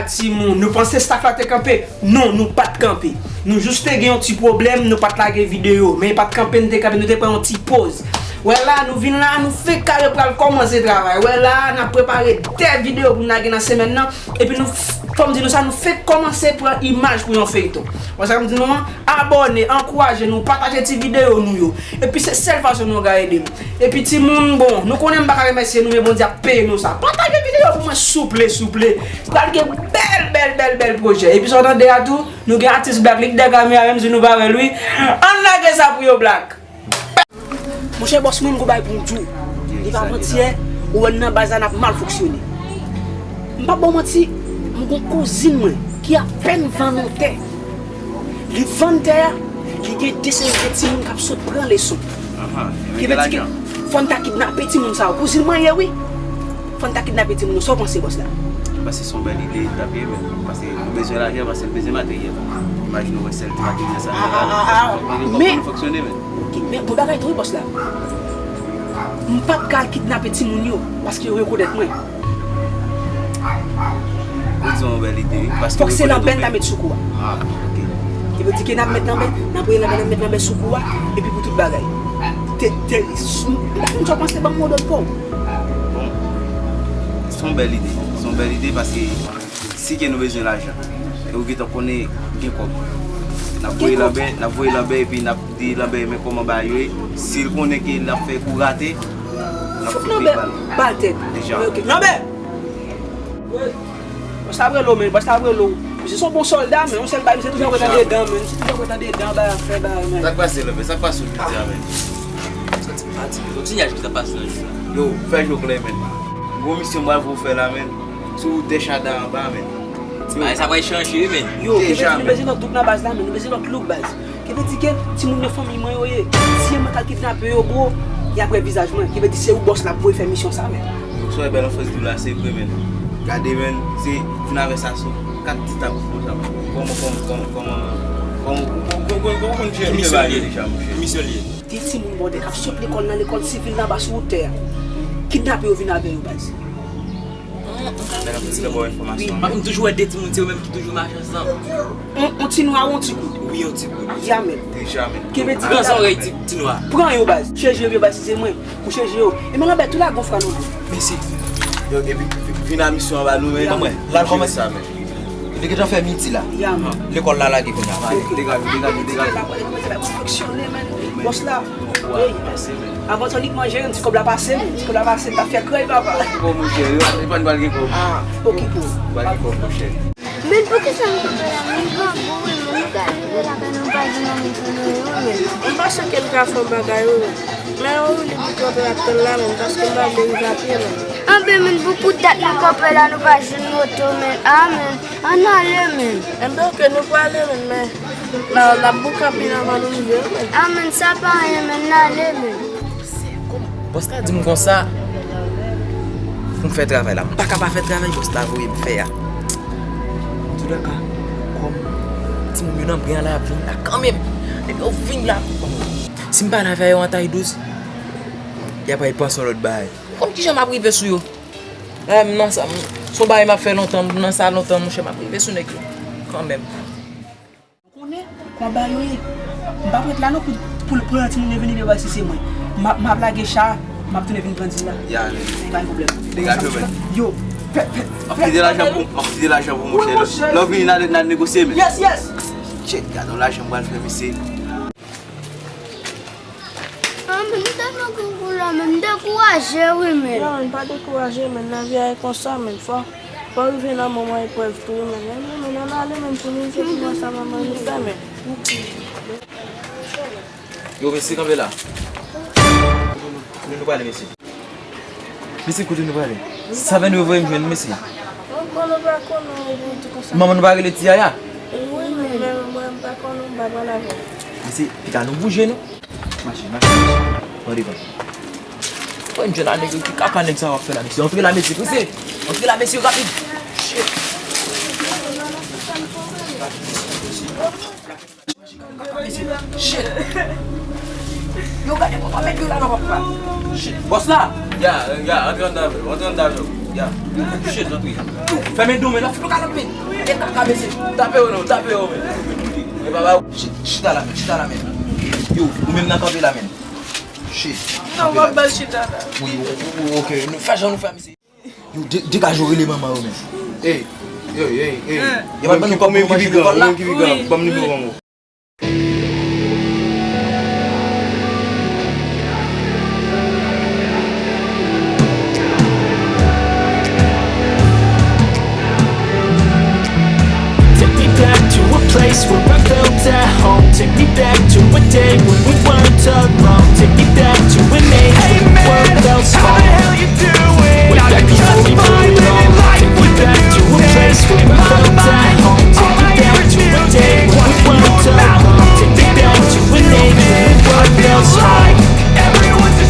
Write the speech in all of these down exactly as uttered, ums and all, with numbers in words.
Timoun, nou panse staff la te kanpe? Non, nou pa t kanpe. Nou jis te gen yon ti pwoblèm, nou pa t lage videyo. Men e pa t kanpe, nou te kanpe, nou te pran yon ti poz. Wè la, nou vin la, nou fenk kare pral kòmanse travay. Wè la, n ap prepare de videyo pou n lage nan semèn nan. Epi nou, fò m di nou sa, nou fenk kòmanse pran imaj pou yon feyton. Wè sa m di nou an? Abòne, ankouraje nou, pataje ti videyo nou yo. Epi se sèl fason nou ka ede m. Epi timoun, bon, nou konnen m pa ka remèsye nou, men Bondye ap peye nou sa. Pataje videyo pou mwen, souple, souple. Pral gen bèl, bèl, bèl, bèl pwojè. Epi sa w tande a tou, nou gen atis Black, li k dèyè kamera, menm si nou pa wè l, wi. Ann lage sa pou yo, Black. Monchè, bòs mwen, m gon bagay pou m di w. Li pa vantyè, ou wè n nan baz la, n ap mal fonksyone. M p ap ba w manti, m gon kouzin mwen ki apèn vann yon tè. Li vann tè a, li gen de seri de timoun k ap sot pran leson. Ki vle di ke fò n ta kidnape timoun sa yo. Kouzin mwen ye, wi. Fò n ta kidnape timoun yo. Sa w panse, bòs la? Paske se yon bèl ide, l t ap ye, men. Paske nou bezwen lajan, paske nou bezwen materyèl. Imajine w wè sèl ti materyèl sa nou gen la. Men, men, bon bagay tou, wi, bòs la. M p ap ka al kidnape timoun yo, paske yo rekonèt mwen. Ou di yon bèl ide, wi. Paske fòk se lanbè n ta met sou kou a. Ah, ok. Ki vle di ke n ap met lanbè, n ap voye lanbè, n ap met lanbè sou kou a, epi pou tout bagay. Te, te, m pa konn sa w panse, ban m modèl pou w. Bon, se yon bèl ide. Se yon bèl ide paske si ke nou bezwen lajan, e ou gentan konnen gen kòb. N ap voye lanbè, n ap voye lanbè, epi n ap di lanbè men kòman bagay yo ye. Si l konnen ke l ap fè kou rate, n ap fout li bal. Bal tèt. Deja. Lanbè! Bòs la ap rele w, men. Bòs la ap rele w. Misye se yon bon sòlda, men. Yon sèl bagay, misye toujou ap ret andedan, men. Misye toujou ap ret andedan, bagay ap fè, bagay, men. Sa k pase, lanbè? Sa k pase w jodi a, men? Yon ti nyaj ki t ap pase nan jou la. Yo, fè jou klè, men. Gwo misyon m pral voye w fè la, men. Sou wout Dèchada anba, men. Ti bagay sa pral chanje, men. Yo, nou bezwen lòt gwoup nan baz la, men. Nou bezwen lòt look, baz. Ki vle di ke timoun yo fanmi mwen yo ye. Si yo mwen k al kidnape yo, bro, y ap wè vizaj mwen. Ki vle di se ou bòs la pou voye fè misyon sa, men. Donk, sa w wè bèl an fas di w la, se vre, men. Gade, men, se vin avè sa sou kat ti tab konsa. Kòman, kòman, kòman, kòman, kòman, kòman, kòman, kòman, kòman w konn jere bagay yo deja, monchè? Ki misyon l ye? De timoun bòdè k ap sot lekòl nan lekòl sivil nan anba sou wout tè a. Kidnape yo vin avè yo, baz. Nèg ap tire bò enfòmasyon. Wi. Paske m toujou wè de timoun, se yo menm ki toujou mache ansanm. On, on ti nwa, on ti kout. Wi, on ti kout. Ya, men. Deja, men. Ki vle di gran zòrèy ti, ti nwa. Pran yo, baz. Chèje yo, baz, si se mwen. Ou chèje yo. E men lanbè tou la gon fra nou. Mèsi. Yo, epi vin a misyon anba nou, men. Ya, men. L al kòmanse sa, men. Li gentan fè midi la. Ya, men. Lekòl la lage kounye a. Degaje, degaje, degaje. Bòs la. Ey, avan Tonic manje, yon ti kòb la pase, men. Ti kòb la pase, m t ap fè krèy, papa. Bon, monchè, yo, li pa, li pa gen kòb. Ah, okipe w. Pa gen kòb, monchè. Men poukisa nou kanpe la, men grangou, wi, men nou ka rive lakay nou, pa di manmi pou nou, wi, men. M panse ke l ka fè yon bagay, wi, men. Men, wi, li pou kanpe ap tann la, men, paske m pa vle rive a pye, men. Anben, men, pou kout dat nou kanpe la, nou pa jwenn moto, men. Ah, men. Ann ale, men. Enben, oke, nou prale, men, men n a, n ap bouke anpil anvan nou rive, wi, men. Ah, men, sa pa anyen, men, n ale, men. Bòs la di m konsa pou m fè travay la. M pa ka pa fè travay bòs la voye m fè a. Antoulèka, kòm timoun yo nan bren an la, y ap vin la kanmenm. Depi yo vin la, si m pale avè yo an tay douz, y ap al pran sou lòt bagay. Ou konn kijan m ap rive sou yo? Dayè, m nan sa, m, se yon bagay m ap fè lontan, m nan sa lontan, monchè, m ap rive sou nèg yo kanmenm. Ou konnen kòman bagay yo ye. M p ap ret la non pou, pou, pou lè timoun yo vini, yo bay si se mwen. M ap, m ap lage cha, m ap tounen vin pran dil la. Ya, men. Pa gen pwoblèm. Degaje w, men. Yo, fè, fè, m ap kite lajan pou, m ap kite lajan pou monchè. Wi, monchè. Lè w vini, n a, n a negosye, men. Yes, yes. Shit, gade yon lajan m pral fè, mesye. Ah, men m tèlman konkou la, men m dekouraje, wi, men. Non, men pa dekouraje, men lavi a e konsa, men fò, fò rive nan moman eprèv tou, wi, men. Men, men, men, ann ale, men, pou nou rive pou mwa sa, manman nou fè, men. Yo, mesye, kanpe la. Kote nou prale, mesye? Mesye, kote nou prale? Savann yo voye m jwenn nou, mesye. Mwen konnen pa konnen ou pou di konsa. Manman nou pa rele Ti Yaya? Wi, men, men mwen m pa konnen, m pa pale avè l. Mesye, pita nou bouje, non. Mache, mache, mache. Pran devan. Fò n jwenn a nèg yo, ki kaka nèg sa w ap fè la, mesye. Antre la, mesye, prese. Antre la, mesye, rapid. Shit. Shit. Yo, gade kòman mèt yo la nan papa. Shit. Bòs la. Ya, ya, antre anndan avè l, antre anndan avè l. Ya, yo, yo kouche, zanmi. Fèmen do men, la fout ou kalòt men. E kaka, mesye. Tape yo, non, tape yo, men. E papa, chi-, chita la, men, chita la, men. Yo, ou menm nan kanpe la, men. Shit. Non, w ap ba l chita la. Wi, wi, wi, ok. Nou fè jan nou fè, mesye. Yo, de-, degaje w, rele manman yo, men. Ey, ey, ey, ey. Yo, pa ban nou kòb pou nou manje lekòl la. Wi. Ban m nimewo manman w. Take me back to a place where I felt at home. Take me back to a day when we weren't alone. Take me back to an age when the world felt small. Way back before we knew it all. Take me back to a place where I felt at home. Take me back to a day when we weren't alone. Take me back to an age when the world felt small.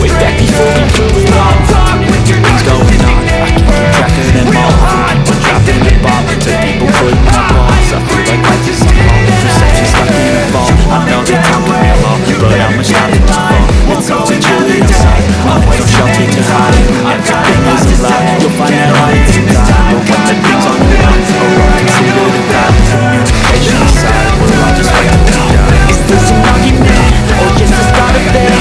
Way back before we knew it all. What's going on? I can't keep track of them all. People dropping the bomb until people putting up walls. I feel like life is a long, perception stuck in a fall. I know that time can heal all, but how much time must fall? It's all too chilly outside. I want some shelter to hide in. Everything is a lie. You'll find that light is a die. But when the things on the line are all considered a crime, communication aside, we're all just waiting to die. Is this an argument or just the start of it?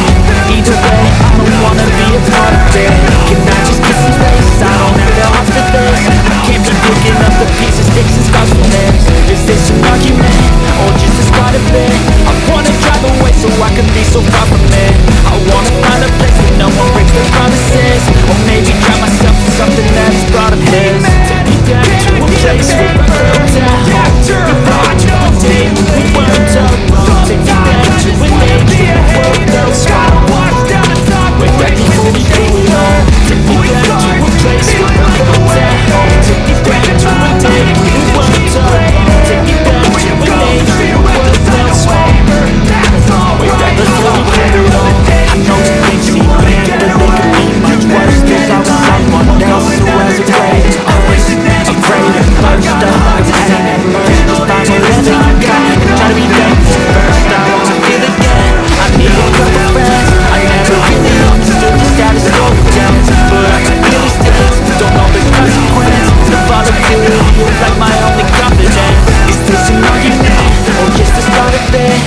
Either way, I don't wanna be a part of it. Can I just get some space? I don't have the heart for this. I can't be picking up the pieces, fixing scars from this. Is this an argument or just the start of it? I wanna drive away so I can be so far from it. I wanna find a place where no one breaks their promises. Or maybe drown myself in something that's brought a mess. Take me back to a place where I felt at home. Take me back to a day when we weren't alone. Take me back to an age when the world felt small. Way back before we knew it all. Take me back to a place where I felt at home. Take me back to a day when we weren't alone. Take me back to an age when the world felt small. Way back before we knew it all. I know some things seem bad, but they could be much worse. There's always someone else who has a way. Always afraid and burst up, pain and merge. Just by whatever you got and try to be thankful first. I wanna feel again. I need a couple friends. I never really understood the status quo again, but I can feel these things. Don't know the consequence. The volatility is like my only confidence. Is this an argument or just the start of it?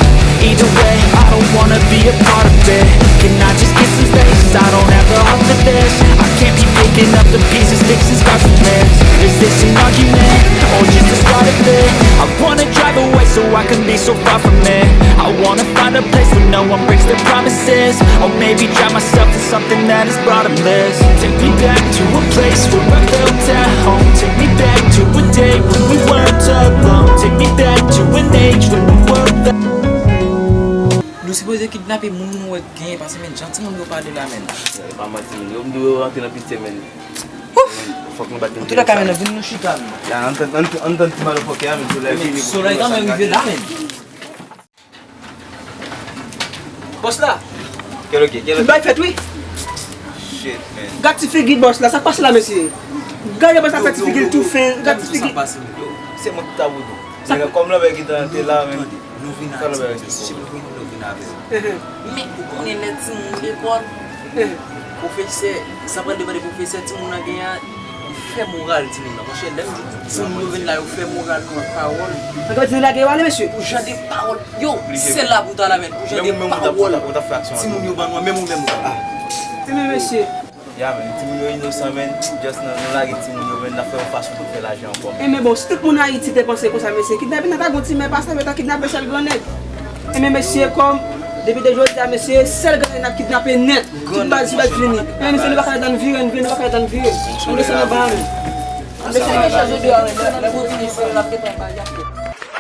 Either way, I don't wanna be a part of it. Can I just get some space? I don't have the heart for this. I can't be picking up the pieces, fixing scars from this. Is this an argument or just the start of it? I wanna drive away so I can be so far from it. I wanna find a place where no one breaks their promises. Or maybe drown myself in something that is bottomless. Take me back to a place where I felt at home. Take me back to a day when we weren't alone. Take me back to an age when the world felt Nou sipoze kidnape moun nou wè k genyen pase, men jan timoun yo pale la, men. E pa manti, men. Yo, yo rantre nan pitye, men. Ouf! Fòk nou bat yon. Antoulèka, men, vin nou chita, men. Ya, ann tann, ann tann, ann tann ti malofòkè a, men, solèy vini pou solèy kanmenm rive la, men. Bòs la. Kèl oke, kèl oke. Tout bagay fèt, wi. Shit, man. Gad ti figi bòs la, sa k pase la, mesye? Gade bòs la fè ti figi l tou fen, gad ti figi. Yo, se mwen ki ta voudou. Men kòm lanbè ki te la, men. Nou vin a ti, si nou vin, nou vin avè l. Men ou konnen lè timoun lekòl, pwofesè, sa pral depande pwofesè timoun nan genyen an, li fè moral timoun nan. Monchè, lè m di timoun yo vin la, yo fè moral nou ak pawòl. Sa vle di nou lage yo ale, mesye? Pou jan de pawòl, yo, se la pou ta la, men, pou jan de pawòl timoun yo ban nou an, menm ou menm ou ta. Ebyen, mesye. Ya, men, timoun yo inosan, men. Just nan, nou lage timoun yo, men, n ap fè yon fason pou n fè lajan ankò, men. Enben, bon, si tout moun Ayiti te panse konsa, mesye, kidnapin nan ta gon ti mè pase, yo ta kidnape sèl grannèg. Enben, mesye, kòm, depi de jodi a, mesye, sèl grannèg n ap kidnape nèt. Tout baz, tout baz fini. Enben, mesye, nou pa ka tann vire, nou vire, nou pa ka tann vire. Ann desann anba a, men. Ann desann anba a.